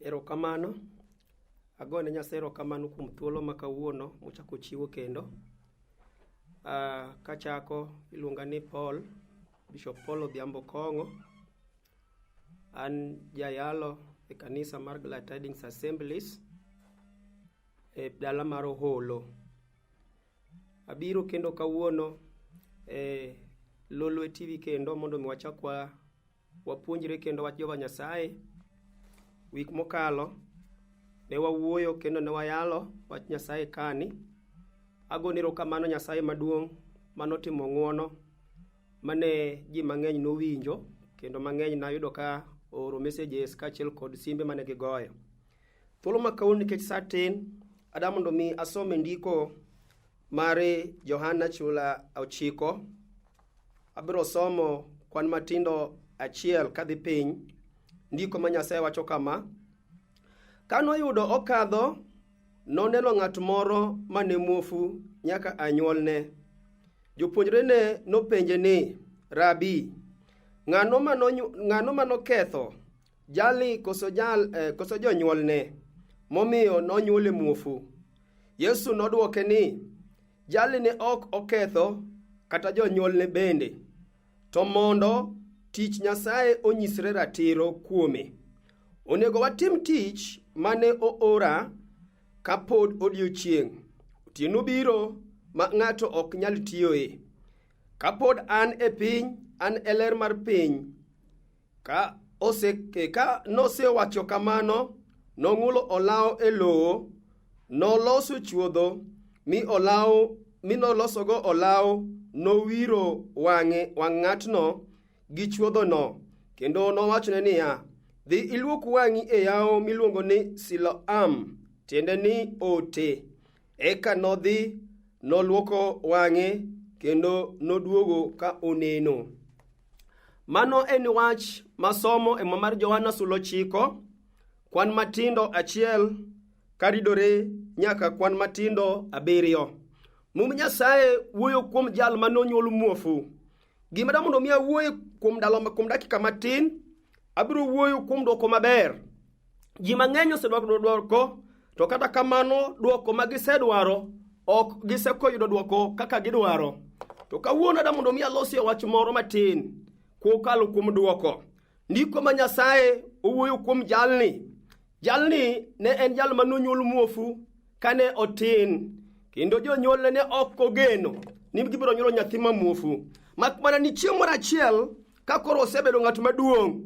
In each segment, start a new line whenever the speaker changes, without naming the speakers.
Erokamano. Agone Nyasaye erokamano kuom thuolo ma kawuono mochako ochiwo kendo. Kachako iluonga ni Paul, Bishop Paul Odhiambo Kong'o. An jayalo e kanisa mar Glad Tidings Assemblies e dala mar Oholo. Abiro kendo kawuono e Lolwe TV kendo mondo mi wachak wa wapuonjre kendo wach Jehova Nyasaye. Wik mokalo ne wawuoyo kendo ne wayalo wach Nyasaye kani. Agoni erokamano Nyasaye maduong' manotimo ng'uono mane ji mang'eny nowinjo kendo mang'eny nayudo ka ooro messages kaachiel kod simbe mane gigoyo. Thuolo ma kawuono nikech sa tin, ada mondo mi asom e ndiko mar Johana chula 9. Abiro somo kwan matindo 1 kadhi piny. Ndiko ma Nyasaye wacho kama: Ka noyudo okadho, noneno ng'at moro mane muofu nyaka a nyuolne. Jopuonjrene nopenje ni, Rabi, ng'ano manoketho, jali koso jal, koso jonyuolne, momiyo nonyuole muofu? Yesu nodwoke ni, Jali ne ok oketho kata jonyuolne bende, to mondo tich Nyasaye onyisre ratiro kuome. Onego watim tich mane oora kapod odiechieng'. Otieno biro ma ng'ato ok nyal tiyoe. Kapod an e piny, an e ler mar piny. Ka nosewacho kamano, nong'ulo olawo e lowo, noloso chuodho, mi olawo, mi nolosogo olawo, nowiro wang'e wang' ng'atno gi chuodhono, kendo nowachone niya, Dhi iluok wang'i e yawo miluongo ni Siloam, tiende ni ote. Eka nodhi, noluoko wang'e, kendo noduogo ka oneno. Mano en wach masomo e Muma mar Johana sula 9, kwan matindo 1 karidore nyaka kwan matindo 7. Muma Nyasaye wuoyo kuom jal ma nonyuol muofu. Gima da mondo mi awuoye kuom ndalo kuom dakika matin, abiro wuoyo kuom dwoko maber. Ji mang'eny osedwaro dwoko, to kata kamano dwoko ma gisedwaro ok gisekoyudo dwoko kaka gidwaro. To kawuono ada mondo mi alosie wach moro matin kokalo kuom dwoko. Ndiko ma Nyasaye owuoyo kuom jalni. Jalni ne en jal ma nonyuol muofu kane otin, kendo jonyuolne ne ok ogeno ni gibiro nyuolo nyathi ma muofu. Mak mana ni chieng' moro achiel ka koro osebedo ng'at maduong',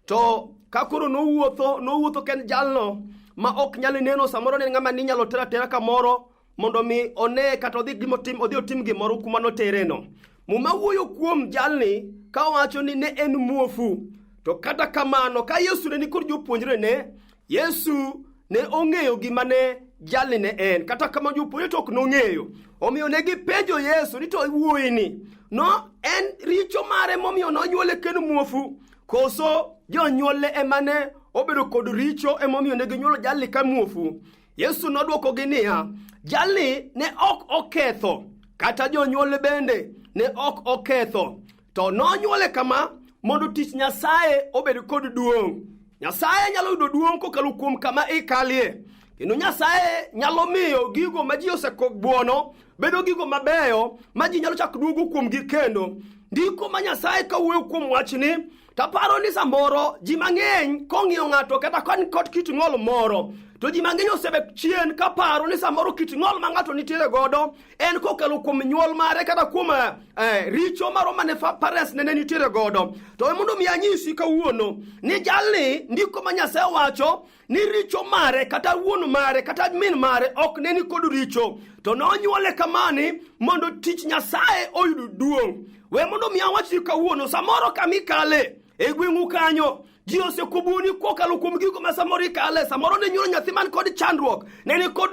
to ka koro nowuotho ka en jalno ma ok nyal neno, samoro ne en ng'ama ninyalo ter atera kamoro mondo mi one kata odhi gimotim, odhi otim gimoro kuma notereno. Muma wuoyo kuom jalni ka owacho ni ne en muofu. To kata kamano, ka Yesu ne nikod jopuonjrene, Yesu ne ong'eyo gima ne jalni ne en. Kata kamano jopuonjre to ok nong'eyo. Omiyo ne gipenjo Yesu ni to wuoyi ni, no en richo mare momiyo nonyuole kendo muofu, koso jonyuolne ema ne obedo kod richo emomiyo ne ginyuolo jalni ka muofu? Yesu nodwokogi niya, jalni ne ok oketho, kata jonyuolne bende ne ok oketho, to nonyuole kama mondo tich Nyasaye obed kod duong'. Nyasaye nyalo yudo duong' kokalo kuom kama ikalie, kendo Nyasaye nyalo miyo gigo ma ji osebuono bedo gigo mabeyo ma ji nyalo chako duogo kuomgi kendo. Ndiko ma Nyasaye kawuoyo kuom wachni, taparo ni samoro ji mang'eny kong'iyo ng'ato kata ka kod kit ng'ol moro, to ji mang'eny osebet chien kaparo ni samoro kit ng'ol ma ng'ato nitiere godo en kokalo kuom nyuol mare kata kuom richo moro mane parents ne nitiere godo. To mondo mi anyisi kawuono ni jalni, ndiko ma Nyasaye wacho ni richo mare kata wuon mare kata min mare ok ne ni kod richo, to nonyuole kamani mondo tich Nyasaye oyud duong'. We mondo mi awachni kawuono, samoro kama ikale e gweng'u kanyo ji osekobuni kokalo kuom gigo ma samoro ikale. Samoro ne nyuolo nyathi man kod chandruok, ne ni kod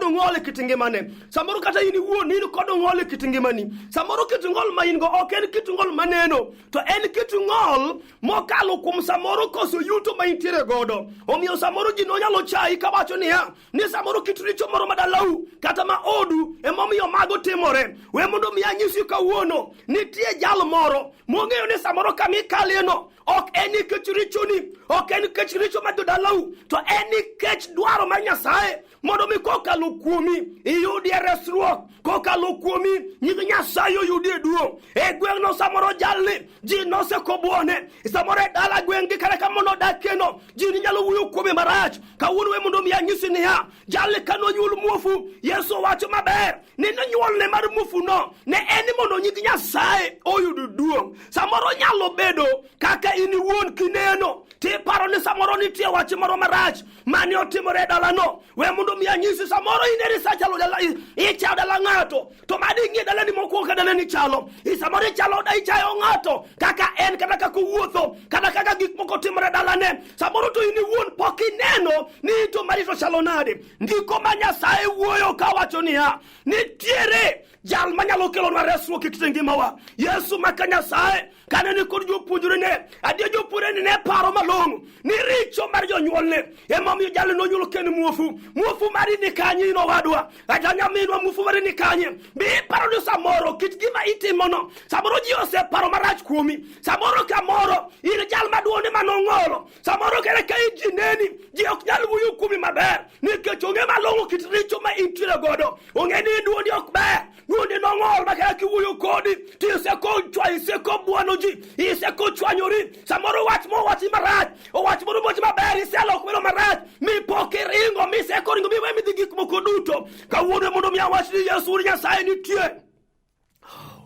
ng'ol e kit ngimane. Samoro kata in iwuon in kod ng'ol e kit ngimani. Samoro kit ng'ol ma in go ok en kit ng'ol maneno, to en kit ng'ol mokalo kuom samoro koso yuto ma intiere godo. Omiyo samoro ji nonyalo chayi kawacho niya, ni samoro kit richo moro ma dalau kata ma odu emomiyo mago timore. We mondo mi anyisi kawuono, nitie jal moro mong'eyo ni samoro kama ikalieno ok en nikech nikech richoni, ok en nikech richo mar jodalau, to en nikech dwaro mar Nyasaye mondo mi kokalo kuomi iyudie resruok, kokalo kuomi nying Nyasaye oyudie duong'. E gweng'no samoro jalni ji nosekobuone, samoro e dala gweng'gi kata kama nodakieno ji ne nyalo wuoyo kuome marach. Kawuono we mondo mi anyisi niya, jalni kane onyuol muofu, Yesu owacho maber ni nonyuolne mar muofuno ne en ni mondo nying Nyasaye oyud duong'. Samoro nyalo bedo kaka in iwuon kineno tiparo ni samoro nitie wach moro marach mane otimore e dalano. We mondo mi anyisi, samoro in eri isechalo dala, ichayo dala ng'ato, to madi ing'i dalani mokwongo ka dalani chalo. Samoro ichalo ichayo ng'ato kaka en, kata kaka owuotho, kata kaka gik moko timore dalane. Samoro to in iwuon pok ineno ni to mari to chalo nade. Ndiko ma Nyasaye wuoyo kawacho niya, nitiere jal manyalo kelonwa resruok e kit ngimawa, Yesu maka Nyasaye. Kane ni kod jopuonjrene, adier jopuonjrene ne paro malong'o ni richo mar jonyuolne emomiyo jal nonyuol ken muofu. Muofu mari ni kanye in owadwa kata nyaminwa? Muofu mari ni kanye? Be iparo ni samoro kit gima itimono, samoro ji oseparo marach kuomi, samoro kamoro in jal maduonde manong'olo, samoro kata ka ji neni ji ok nyal wuoyo kuomi maber nikech onge malong'o kit richo ma intiere godo. Onge ni duondi ok ber, duondi nong'ol ma kata kiwuoyo kodi to iseko bwano ji, iseko chwanyori. Samoro wach mowachi marach, owach moro mowachi maber, iseloko bedo marach mi pok iringo, miseko ringo miwe midhi gik moko duto. Kawuono mondo mi awach ni Yesu wuod Nyasaye nitie,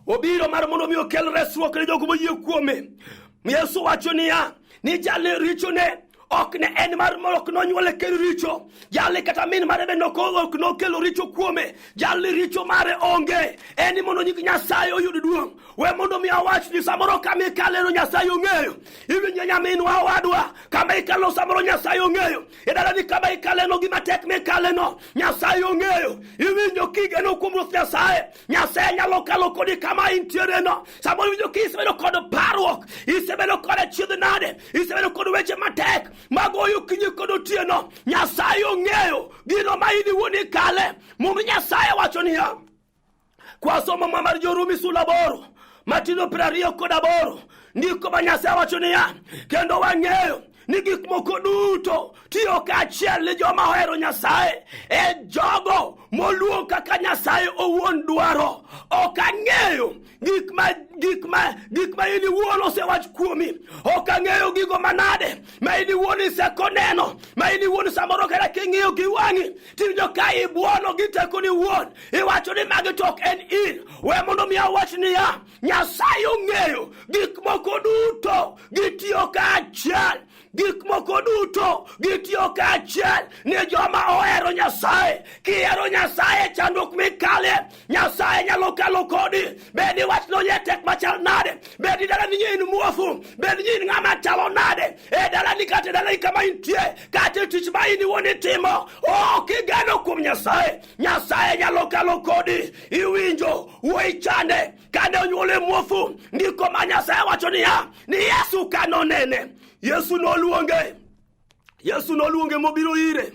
obiro mar mondo mi okel resruok ne jogo moyie kuome. Yesu wacho niya ni jali richone ok ne en mar ok nonyuole kel richo, jali kata min mare be ok nokelo richo kuome, jali richo mare onge, en ni mondo nying Nyasaye oyud duong'. We mondo mi awach ni samoro kama ikaleno Nyasaye ong'eyo. Iwinjo nyaminwa owadwa, kama ikaleno samoro Nyasaye ong'eyo. E dalani kama ikaleno gima tek mikaleno Nyasaye ong'eyo. Iwinjo kigeno kuom Ruoth Nyasaye, Nyasaye nyalo kalo kodi kama intiere no. Samoro iwinjo ki isebedo kod parruok, isebedo kod achiedh nade, isebedo kod weche matek magoyo okinyi kod otieno. Nyasaye ong'eyo gino ma in iwuon ikale. Mumb Nyasaye wacho niya, kwasomo ma mar Jorumi sula 8 matindo 28, ndiko ma Nyasaye wacho niya, kendo wang'eyo ni gik moko duto tiyo kaachiel ni joma ohero Nyasaye, e jogo moluong kaka Nyasaye owuon dwaro. Ok ang'eyo gik ma in iwuon osewach kuomi, ok ang'eyo gigo manade ma in iwuon isekoneno, ma in iwuon samoro kata king'iyo gi wang'i tiwinjo ka ibuono gi tekoni iwuon, iwacho ni magi to ok en in. We mondo mi awach niya, Nyasaye ong'eyo gik moko duto gitiyo kaachiel, gik moko duto gitiyo kaachiel ne joma ohero Nyasaye. Kihero Nyasaye, chandruok mikale Nyasaye nyalo kalo kodi. Bed ni wachno nye tek machal nade, bed ni dalani nye in muofu, bed ni in ng'ama chalo nade e dalani kata e dalani kama intie, kata e tich ma in iwuon itimo, ok igeno kuom Nyasaye, Nyasaye nyalo kalo kodi. Iwinjo wuoyi chande kane onyuole muofu, ndiko ma Nyasaye wacho niya ni Yesu kanonene, Yesu noluonge, Yesu noluonge mobiro ire.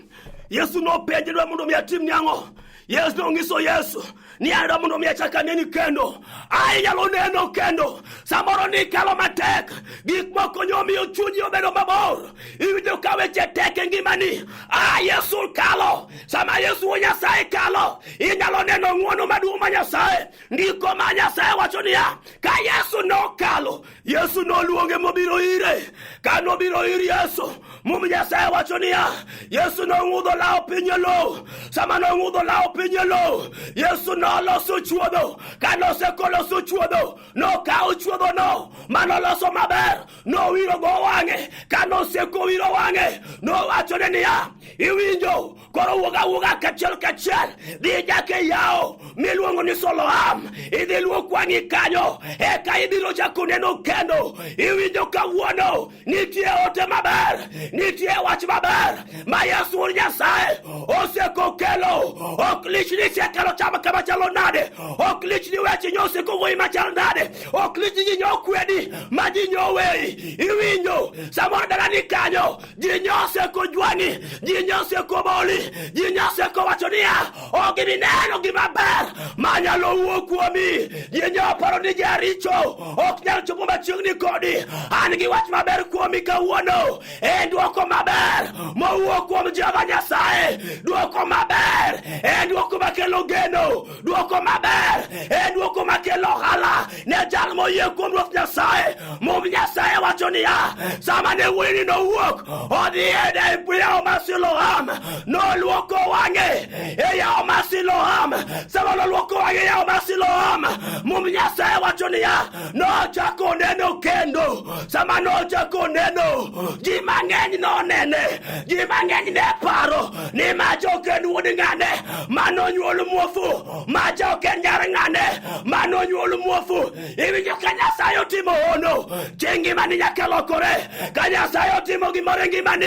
Yesu nopenje dwa mondo mi atimni ang'o? Yesu nong'iso Yesu ni adwa mondo mi achak aneni kendo. Ai inyalo neno kendo. Samoro ni kalo matek, gik moko nyomiyo chunyi obedo mabor. Iwinjo ka weche tek e ngimani. A Yesu kalo. Sama Yesu wuo Nyasaye kalo, inyalo neno ng'wono maduong' ma Nyasaye. Ndiko ma Nyasaye wacho niya, ka Yesu nokalo, Yesu noluonge mobiro ire. Ka nobiro ir Yesu, Mum Nyasaye wacho niya, Yesu nong'udho law piny e lowo. Sama nong'udho law piny e lowo, Yesu noloso chuodho. Ka nosekoloso chuodho, nokawo chuodhono manoloso maber, nowiro go wang'e. Ka noseko wiro wang'e, nowachone niya, iwinjo koro wuog awuoga kachiel kachiel, dhi nyaka e yawo miluongo ni Soloam, idhi luok wang'i kanyo, eka ibiro chako neno kendo. Iwinjo kawuono nitie ote maber, nitie wach maber ma Yesu wuod Nyasaye osekokelo. Ok lich ni isekalo cham kama chalo nade, ok lich ni weche nyo osekogoyi machal nade, ok lich ni ji nyo kwedi ma ji nyo weyi. Iwinjo samoro dalani kanyo ji nyo osekojwang'i, ji nyo osekoboli.
Ji nyoseko wacho niya, ok gibi neno gima ber manyalo wuok kuomi. Ji nyoparo ni jaricho ok nyal chopo machiegni kodi. An gi wach maber kuomi kawuono. En dwoko maber mowuok kuom Jehova Nyasaye. Dwoko maber en dwoko makelo geno. Dwoko maber en dwoko makelo ohala ne jal moyie kuom Ruoth Nyasaye. Mum Nyasaye wacho niya, sama ne wuoyini nowuok odhi e yawo mar Siloam, noluoko wang'e e yawo mar Siloam. Sama noluoko wang'e e yawo mar Siloam, Mum Nyasaye wacho niya, nochako neno kendo. Sama nochako neno, ji mang'eny nonene, ji mang'eny ne paro ni macha ok en wuod ng'ane manonyuol muofu, macha ok en nyar ng'ane manonyuol muofu. Iwinjo ka Nyasaye otimo hono, chieng' ngimani nyaka lokore. Ka Nyasaye otimo gimoro e ngimani,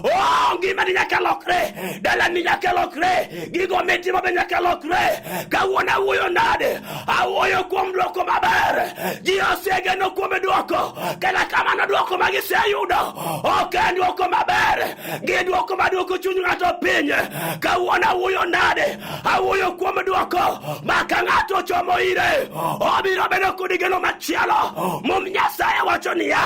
oh, ngimani nyaka lokre, dalani nyaka lokre, gigo mitimo be nyaka lokre. Kawuono awuoyo nade? Awuoyo kuom dwoko maber. Ji osegeno kuom dwoko, kata kamano dwoko ma giseyudo ok en dwoko maber. Gi dwoko ma dwoko chuny ng'ato piny. Kawuono awuoyo nade? Awuoyo kuom dwoko ma ka ng'ato ochomo ire, obiro bedo kod geno machielo. Mum Nyasaye wacho niya,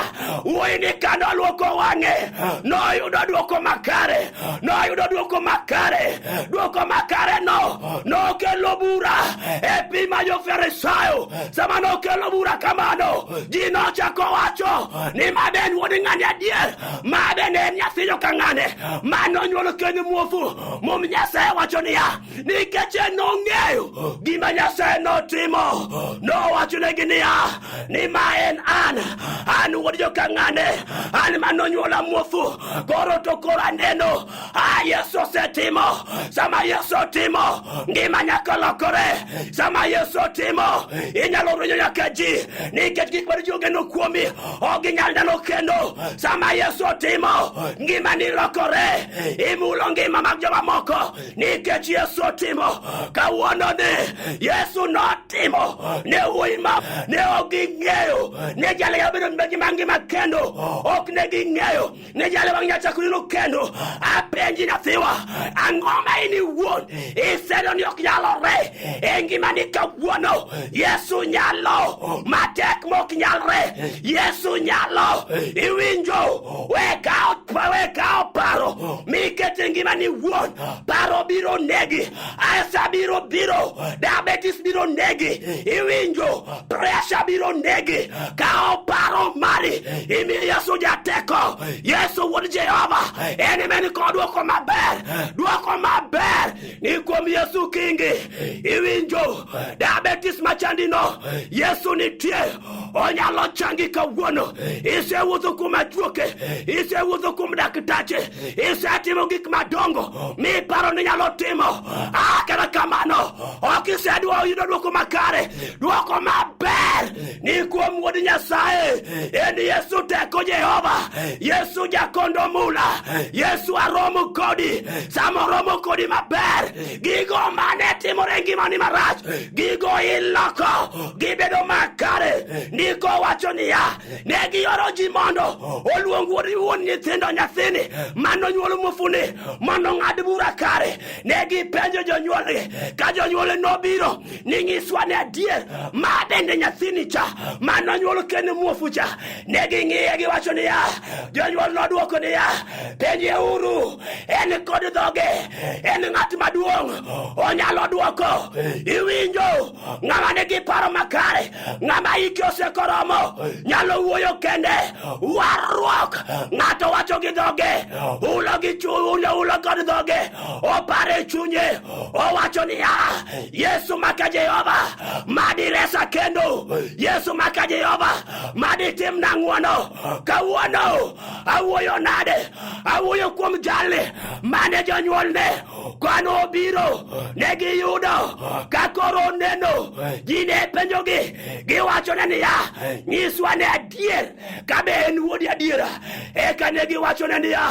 wuoyi ni ka noluoko wang'e, noyudo dwoko makare, noyudo dwoko makare. Dwoko makare no nokelo bura e piny ma jo-Farisayo. Sama nokelo bura kamano, ji nochako wacho ni ma be en wuod ng'ane adier, ma bende en nyathi joka ng'ane ma nonyuolo kendo muofu. Mum Nyasaye wacho niya, nikech en nong'eyo gima Nyasaye notimo, nowachonegi niya, ni ma en an, an wuod joka ng'ane, an ma nonyuola muofu, koro to koro aneno. Ah, Yesu osetimo. Sama Yesu otimo, ngima nyaka lokore. Sama Yesu otimo, inyalo rwenyo nyaka ji, nikech gik maricho ogeno kuomi ok ginyal neno kendo. Sama Yesu otimo, ngimani lokore, imulo ngima mag jomamoko nikech Yesu otimo. Kawuono ni Yesu notimo ne wuoyi ma ne ok ging'eyo ni jali nyalo bedo gima ngima kendo, ok ne ging'eyo ni jali wang' nyachako neno kendo. Apenji nyathiwa, ang'o ma in iwuon isedo ni ok nyalore e ngimani kawuono? Yesu nyalo matek mok nyalre. Yesu nyalo. Iwinjo? We kawo paro miket e ngimani wuon. Paro biro negi, alsa biro biro, diabetes biro negi. Iwinjo? Pressure biro negi. Kawo paro mari imi Yesu jateko. Yesu wuod Jehova en ema ni kod dwoko maber. Dwoko maber ni kuom Yesu kingi. Iwinjo? Diabetes machandino, Yesu nitie, onyalo changi kawuono. Isewuotho kuom ajuoke, isewuotho kuom daktache, isetimo gik madongo miparo ni nyalo timo. Ah, kata kamano ok isedwa yudo dwoko makare. Dwoko maber ni kuom wuod Nyasaye, en Yesu teko Jehova, Yesu jakondo mula, Yesu aromo kodi. Sama oromo kodi maber, gigo mane timore e ngimani marach, gigo iloko gibedo makare. Ndiko wacho niya, ne gioro ji mondo oluong wuon nyithindo nyathini manonyuol muofuni mondo ong'ad bura kare. Ne gipenjo jonyuolgi, ka jonyuolne nobiro ni nyiswa ni adier ma bende nyathini cha manonyuol kendo muofu cha. Ne ging'iye giwacho niya, jonyuol nodwoko niya, penjeuru, en kod dhoge, en ng'at maduong', onyalo dwoko. Iwinjo? Ng'ama nigi paro makare, ng'ama hike osekoromo, nyalo wuoyo kende. Warruok ng'ato wacho gi dhoge, hulo gi chuny, hulo kod dhoge, oparo e chunye, owacho niya, Yesu maka Jehova, madi resa kendo. Yesu maka Jehova, madi timna ng'wono. Kawuono awuoyo nade? Awuoyo kuom jalni mane jonyuolne kane obiro ne giyudo ka koro oneno. Ji ne penjogi, giwachone niya, nyiswa ne adier ka be en wuodi adiera. Eka ne giwachone niya,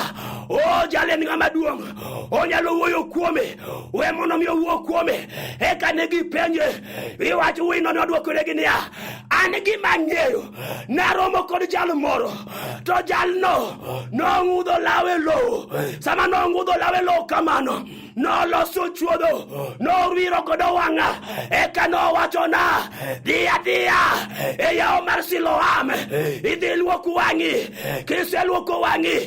o jal en ng'ama duong', onyalo wuoyo kuome, we mondo mi owuo kuome. Eka ne gipenje, giwacho wino nodwokonegi niya, an gima ang'eyo, naromo kod jal moro, to jalno nong'udho lawe lowo. Sama nong'udho lawe lowo kamano, Noloso chuodho, norwiro godo wang'a, eka nowachona, dhi adhiya e yawo mar Siloam, idhi luok wang'i. Kiseluoko wang'i,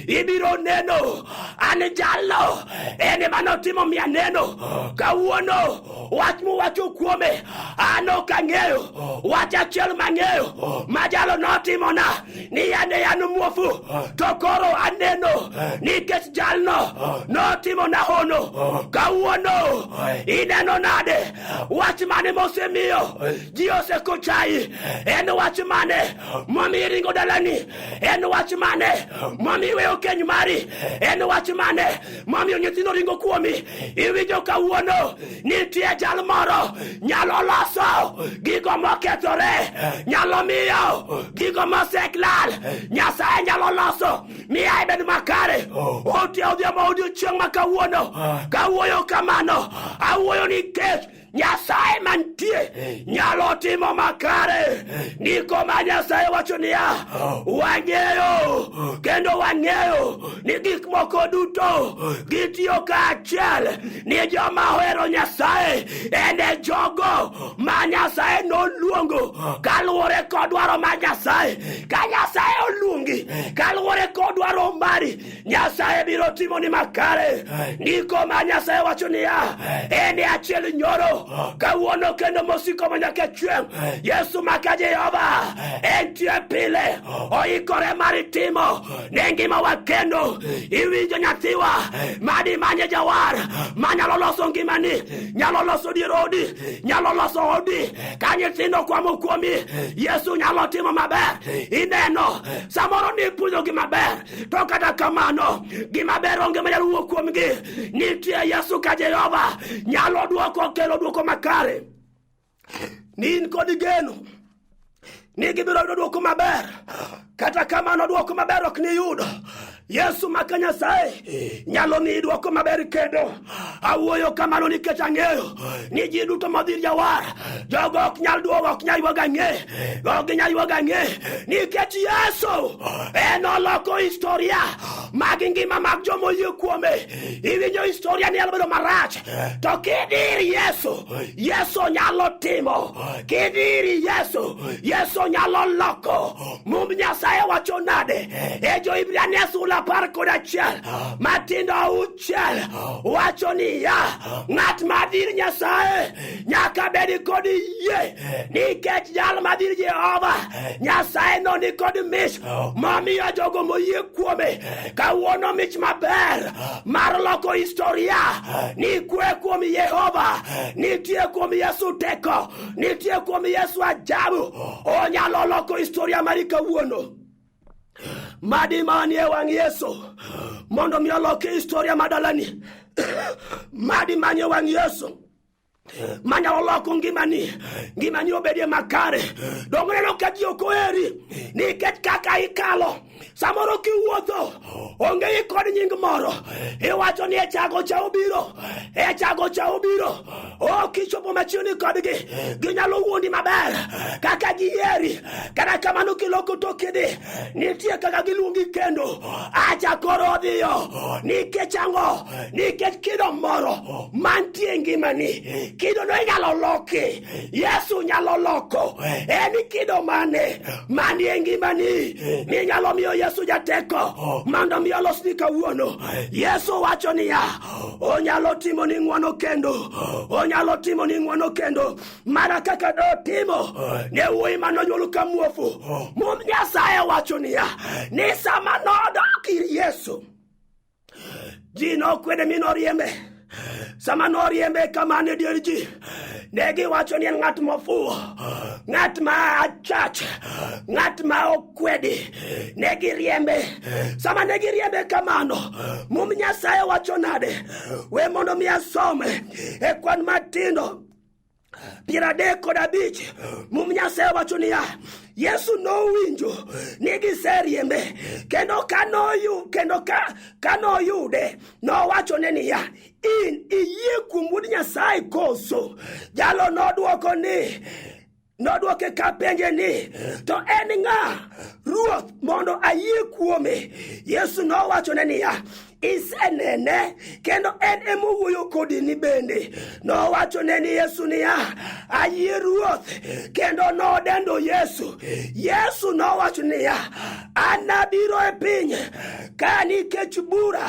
ibiro neno. An jalno, en ema notimo miya neno. Kawuono wach muwacho kuome an ok ang'eyo. Wach achiel mang'eyo ma jalo notimona ni yande an muofu to koro aneno nikech jalno notimona hono. Kawuono ineno nade? Wach mane mosemiyo ji osekochayi? En wach mane momiyo iringo dalani? En wach mane momiyo iweyo keny mari? En wach mane momiyo nyithindo ringo kuomi? Iwinjo kawuono nitie jal moro nyalo loso gigo mokethore, nyalo miyo gigo moseklal. Nyasaye nyalo loso miya ibed makare. Otiyo odhiambo odiochieng' ma kawuono. Kawuoyo kamano, awuoyo nikech Nyasaye mantie nyalo timo makare. Ndiko ma Nyasaye wacho niya, wang'eyo kendo wang'eyo ni gik moko duto gitiyo kaachiel ni joma ohero Nyasaye, en e jogo ma Nyasaye noluongo kaluwore kod dwaro mar Nyasaye. Ka Nyasaye oluongi kaluwore kod dwaro mari, Nyasaye biro timoni makare. Ndiko ma Nyasaye wacho niya, en e achiel nyoro, kawuono kendo mosiko manyaka chieng'. Yesu maka Jehova entie pile, oikore mar timo ne ngimawa kendo. Iwinjo nyathiwa, madi manye jawar manyalo loso ngimani, nyalo loso dier odi, nyalo loso odi. Ka nyithindo kwamo kuomi, Yesu nyalo timo maber. Ineno, samoro nipuonjogi maber, to kata kamano gima ber onge manyalo wuok kuomgi. Nitie Yesu ka Jehova nyalo duoko, kelo duoko makare. Ni in kod geno ni gibiro yudo duoko maber, kata kamano duoko maber ok niyudo. Yesu maka Nyasaye nyalo miyi duoko maber kendo. Awuoyo kamano nikech ang'eyo ni ji duto modhi ir jawar, jogo ok nyal duogo, ok nyal ywago ang'e, ok ginyal ywago ang'e, nikech Yesu en oloko historia mag ngima mag joma oyie kuome. Iwinjo historia ni nyalo bedo marach, to kidhi ir Yesu, Yesu nyalo timo. Kidhi ir Yesu, Yesu nyalo loko. Mumb Nyasaye wacho nade? E Jo-Hibrania sula 11 matindo 6 wacho niya, ng'at ma dhi ir Nyasaye nyaka bed kod yie, nikech jal ma dhi ir Jehova Nyasaye no ni kod mich momiyo jogo moyie kuome. Kawuono mich maber mar loko historia ni kwe kuom Jehova, nitie kuom Yesu teko, nitie kuom Yesu ajabu, onyalo loko historia mari kawuono. Madi manie wang' Yesu mondo mi oloki historia ma dalani. Madi manie wang' Yesu manyalo loko ngimani, ngimani obedie makare. Donge neno ka ji ok oheri nikech kaka ikalo? Samoro kiwuotho onge gi kod nying moro, iwacho ni e chago cha obiro, e chago cha obiro. Ok ichopo machiegni kodgi, ginyalo wuondi maber kaka gieri. Kata kamano kiloko tokidi, nitie kaka giluongi kendo. Acha koro odhiyo nikech ang'o? Nikech kido moro mantie e ngimani, kidono inyalo loki. Yesu nyalo loko. En kido mane manie ngimani minyalo miyo Yesu jateko mondo mi olosni kawuono? Yesu wacho niya, onyalo timo ni ng'wono kendo, onyalo timo ni ng'wono kendo, mana kaka notimo ne wuoyi manonyuol ka muofu. Mum Nyasaye wacho niya, ni sama nodok ir Yesu, ji nokwede mi noriembe. Sama noriembe kamano e dier ji, ne giwacho ni en ng'at mofuwo, ng'at ma achach, ng'at ma okwedi. Ne giriembe. Sama ne giriembe kamano, Mum Nyasaye wacho nade? We mondo mi asome e kwan matindo 35. Mum Nyasaye wacho niya, Yesu nowinjo ni giseriembe, kendo ka noyude nowachone niya, in iyie kuom Wuod Nyasaye koso? Jalo nodwoko ni, nodwoke kapenje ni, to en ng'a, Ruoth, mondo ayie kuome? Yesu nowachone niya, Isenene kendo en emowuoyo kodi ni bende. Nowachone ni Yesu niya, ayie Ruoth, kendo nodendo Yesu. Yesu nowacho niya, an nabiro e piny ka nikech bura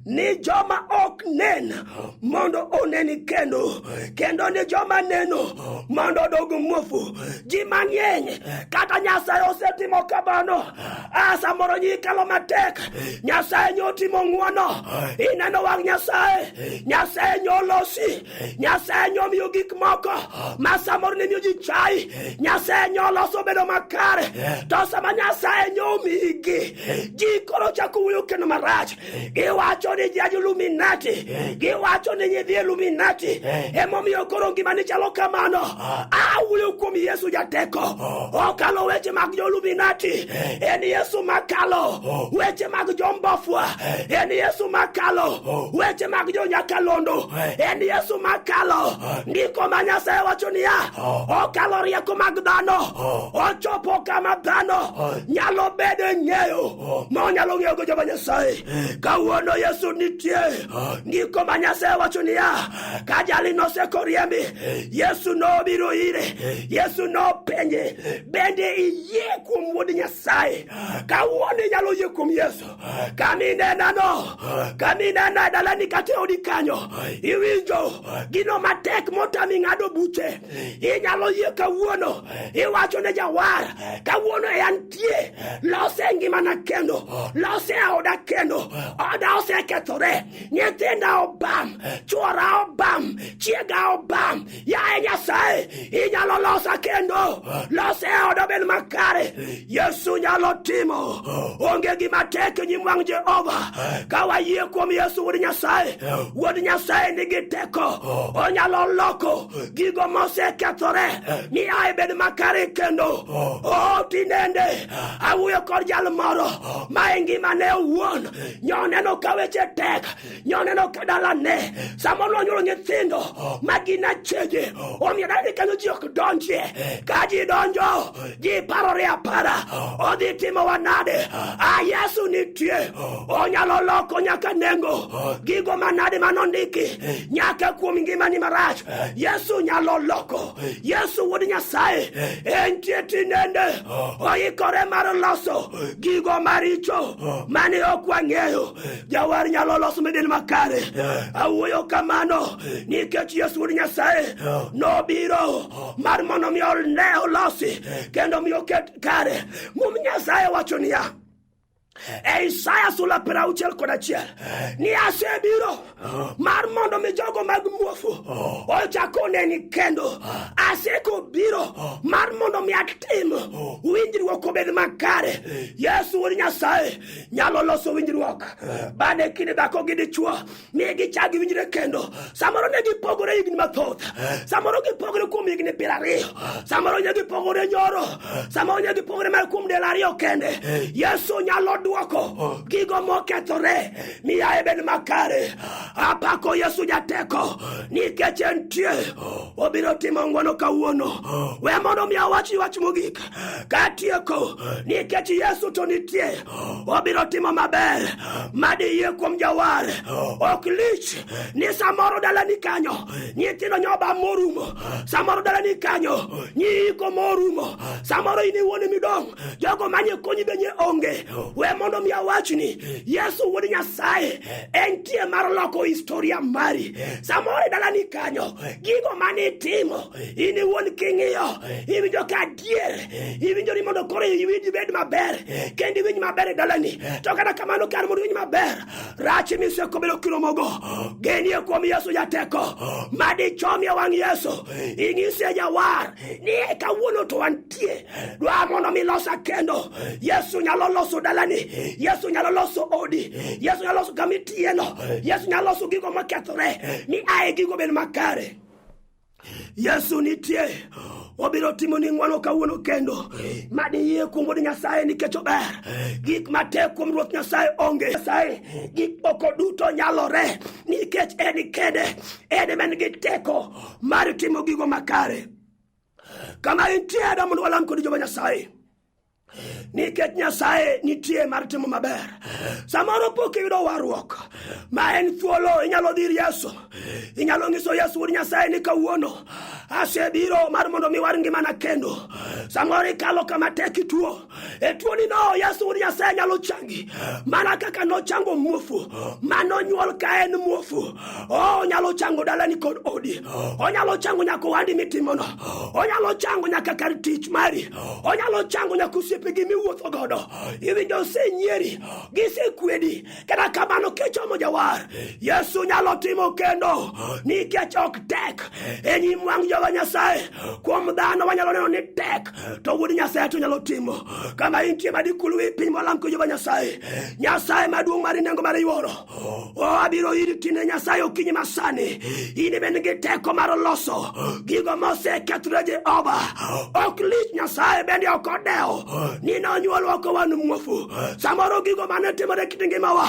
ni joma ok nen mondo oneni kendo, kendo ni joma neno mondo odog muofu. Ji mang'eny kata Nyasaye osetimo kamano. A samoro nyi kalo matek, Nyasaye nyo timo ng'wono. Ineno wang' Nyasaye, Nyasaye nyo losi, Nyasaye nyo miyo gik moko ma samoro ne miyo ji chai. Nyasaye nyo loso bedo makare, to sama Nyasaye nyo migi, ji koro chako wuoyo kendo marach. Giwacho ni ji Illuminati, giwacho ni nyidhi Illuminati, emomiyo koro ngimani chalo kamano. Awuoyo kuom Yesu jateko, okalo weche mag jo Illuminati, en Yesu makalo weche mag jombofwa, en Yesu makalo weche mag jo nyakalondo, en Yesu makalo ndiko ma Nyasaye wacho niya, okalo rieko mag dhano, ochopo kama dhano nyalo bedo e ng'eyo ma onyalo ng'eyogo joma Nyasaye. Kawuono Yesu nitie. Ndiko ma Nyasaye wacho niya, ka jali nosekoriembi, Yesu nobiro ire, Yesu nopenje, bende iyie kuom Wuod Nyasaye? Kawuono inyalo yie kuom Yesu. Kaminenano, kaminena e dalani kata e odi kanyo, iwinjo gino matek motami ng'ado buche, inyalo yie kawuono, iwacho ne jawar, kawuono e antie, lose ngimana kendo, lose oda kendo, oda osekethore, nyithinda obam, chwora obam, chiega obam, yaye Nyasaye, inyalo losa kendo, lose oda obed makare. Yesu nyalo timo, onge gima tek e nyim wang' Jehova. Ka wayie kuom Yesu Wuod Nyasaye, Wuod Nyasaye nigi teko, onyalo loko gigo mosekethore mi ae bed makare kendo. O tinende awuoyo kod jal moro ma e ngimane owuon nyoneno ka weche tek, nyoneno ka dalane samoro nonyuolo nyithindo ma gin acheje, omiyo dalane kanyo ji ok donjie. Ka ji donjo ji parore apara, odhi timowa nade? A Yesu nitie, onyalo loko nyaka nengo gigo manade manondiki nyaka kuom ngimani marach. Yesu nyalo loko. Yesu Wuod Nyasaye entie tinende, oikore mar loso gigo maricho mane ok wang'eyo. Jawar nyalo loso midil makare. Awuoyo kamano nikech Yesu Wuod Nyasaye nobiro mar mondo mi ne olosi kendo mi oket kare. Mum Nyasaye wacho niya e Isaya sula 61 ni asebiro mar mondo mi jogo mag muofu ochak oneni kendo, aseko biro mar mondo mi atim winjruok obed makare. Yesu Wuod Nyasaye nyalo loso winjruok bade kind dhako gi dichwo mi gichak giwinjre kendo. Samoro ne gipogore higni mathoth, samoro gipogore kuom higni 20, samoro ne gipogore nyoro, samoro ne gipogore mana kuom del ariyo kende. Yesu nyalo duoko gigo mokethore mi ae bed makare. Apako Yesu jateko nikech entie, obiro timo ng'wono kawuono. We mondo mi awachni wach mogik katieko, nikech Yesu to nitie, obiro timo maber. Madiyie kuom jawar ok lich ni samoro dalani kanyo nyithindo nyoba morumo, samoro dalani kanyo nyiiko morumo, samoro in iwuon midong', jogo manye konyi be nye onge. We mondo mi awachni, Yesu Wuod Nyasaye entie mar loko historia mari. Samoro e dalani kanyo gigo manitimo in iwuon king'iyo iwinjo ka adier, iwinjo ni mondo koro iwinj ibed maber kendo iwinj maber e dalani, to kata kamano kar mondo iwinj maber, rach misekobedo kiromogo, genie kuom Yesu jateko madichomie wang' Yesu, ing'isie jawar ni e kawuono to wantie, dwa mondo mi losa kendo. Yesu nyalo loso dalani, Yesu nyalo loso odi, Yesu nyalo loso kama itiyeno, Yesu nyalo loso gigo mokethore mi ae gigo bed makare. Yesu nitie, obiro timo ni ng'wono kawuono kendo. Madiyie kuom Wuod Nyasaye nikech ober. Gik matek kuom Ruoth Nyasaye onge. Nyasaye gik moko duto nyalore nikech en kende, en ema en gi teko mar timo gigo makare. Kama intie, ada mondo walam kod joma Nyasaye. Nikech Nyasaye nitie mar timo maber. Samoro pok iyudo warruok, ma en thuolo inyalo dhi ir Yesu. Inyalo nyiso Yesu wuod Nyasaye ni kawuono asebiro mar mondo mi war ngimana kendo. Samoro ikalo kama tek ituo. E tuoni no Yesu wuod Nyasaye nyalo changi. Mana kaka nochango muofu, manonyuol ka en muofu. Onyalo chango dalani kod odi. Onyalo chango nyaka ohandi mitimono. Onyalo chango nyaka kar tich mari. Onyalo chango nyaka osiepegi miwuotho godo. Iwinjo osenyieri, gisekwedi. Kata kamano kichomo jawar, Yesu nyalo timo kendo nikech ok tek e nyim wang' Jehova Nyasaye. Kuom dhano wanyalo neno ni tek, to wuod Nyasaye to nyalo timo. Kama intie madikul wi piny molam ko Jehova Nyasaye. Nyasaye maduong' mar nengo mar yuoro. O abiro iri tinde Nyasaye okinyi masani. In bende gi teko mar loso gigo mosekethore Jehova. Ok lich Nyasaye bende ok odewo ni nonyuolwa ka wan muofu. Samoro gigo mane timore e kit ngimawa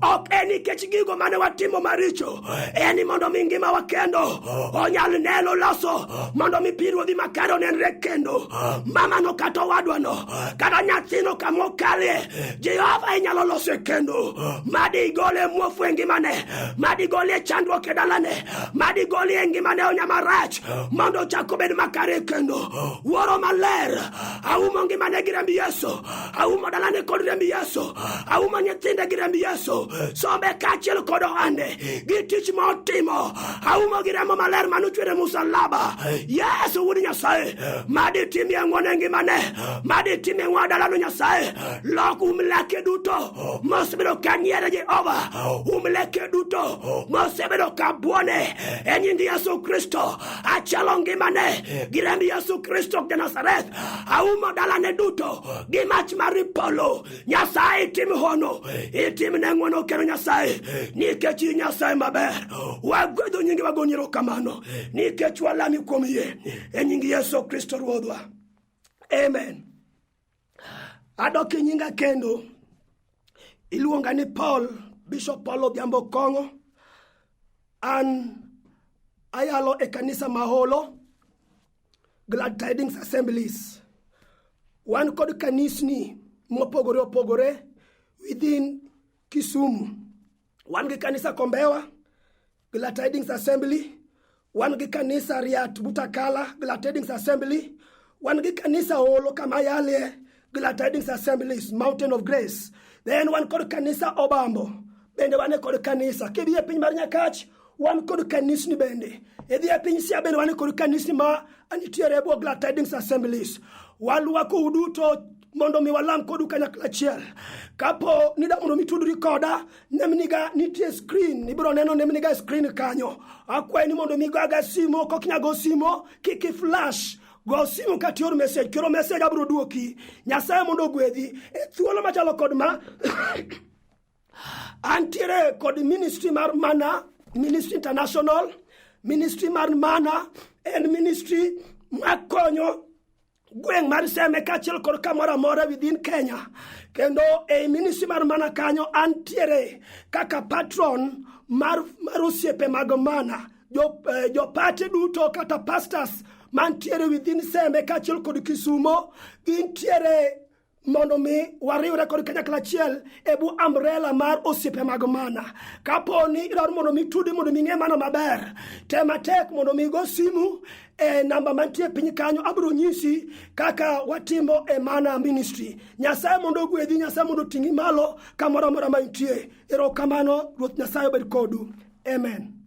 ok en nikech gigo mane watimo maricho, en ni mondo mi ngimawa kendo onyal neno loso mondo mi pinyruodhi makare onenre kendo. Mamano kata owadwano kata nyathino kama okalie, Jehova inyalo lose kendo. Madi igole muofu e ngimane, madi igolie chandruok e dalane, madi igolie ngimane onya marach mondo ochak obed makare kendo. Wuoro maler, aumo ngimane gi remb Yesu, aumo dalane kod remb Yesu, aumo nyithinde gi remb Yesu, sombe kaachiel kod ohande gi tich ma otimo, aumo gi remo maler mane ochwer e musalaba. Yesu wuod Nyasaye, madi timie ng'wono e ngimane, madi timie ng'wono e dalano Nyasaye. Lok um leke duto mosebedo ka nyiere Jehova, um leke duto mosebedo ka buone e nying Yesu Kristo. Achalo ngimane gi remb Yesu Kristo ja Nazareth. Aumo dalane duto gi mach mar polo. Nyasaye itim hono, itim ne ng'wono kendo Nyasaye, nikech in Nyasaye maber. Wagwedho nyingi, wagoni erokamano nikech walami kuom yie e nying Yesu Kristo Ruodhwa. Amen. Adok e nyinga kendo. Iluonga ni Paul, Bishop Paul Odhiambo Kong'o. An ayalo e kanisa Maholo, Glad Tidings Assemblies. Wan kod kanisni mopogore opogore within Kisumu. Wan gi kanisa Kombewa, Glad Tidings Assembly. Wan gi kanisa Riat Butakala, Glad Tidings Assembly. Wan gi kanisa Olo kama ayalie, Glad Tidings Assemblies, Mountain of Grace. Then wan kod kanisa Obambo, bende wan kod kanisa. Kidhi e piny mar Nyakach, wan kod kanisni bende. Idhi e piny Sia bende wan kod kanisni ma nitiere e bwo Glad Tidings Assemblies. Walwakou duto mondo mi walam kodu kanyakla achiel. Kapo ni da mondo mi tudri koda, nemniga nitie screen, ibiro neno nemniga e screen kanyo. Akwayi ni mondo mi goga simo, kok inya go simo, kik i flash. Go simu kata ior message, kioro message abiro duoki. Nyasaye mondo ogwedhi. E thuolo machalo kod ma antiere kod ministry mar Mana Ministry International. Ministry mar Mana en ministry makonyo gweng' mar Seme kaachiel kod kamoro amora within Kenya. Kendo ei ministry mar Mana kanyo antiere kaka patron mar osiepe mag Mana. Jopate duto kata pastors mantiere within Seme kaachiel kod Kisumo gintiere mondo mi wariwre kod kanyakla achiel e bwo umbrella mar osiepe mag Mana. Kapo ni idwaro mondo mi tudi mondo mi ing'e Mana maber, tem matek mondo mi igo simu e namba mantie piny kanyo, abiro nyisi kaka watimo e Mana Ministry. Nyasaye mondo ogwedhi, Nyasaye mondo oting'i malo kamoro amora ma intie. Erokamano, Ruoth Nyasaye obed kodu. Amen.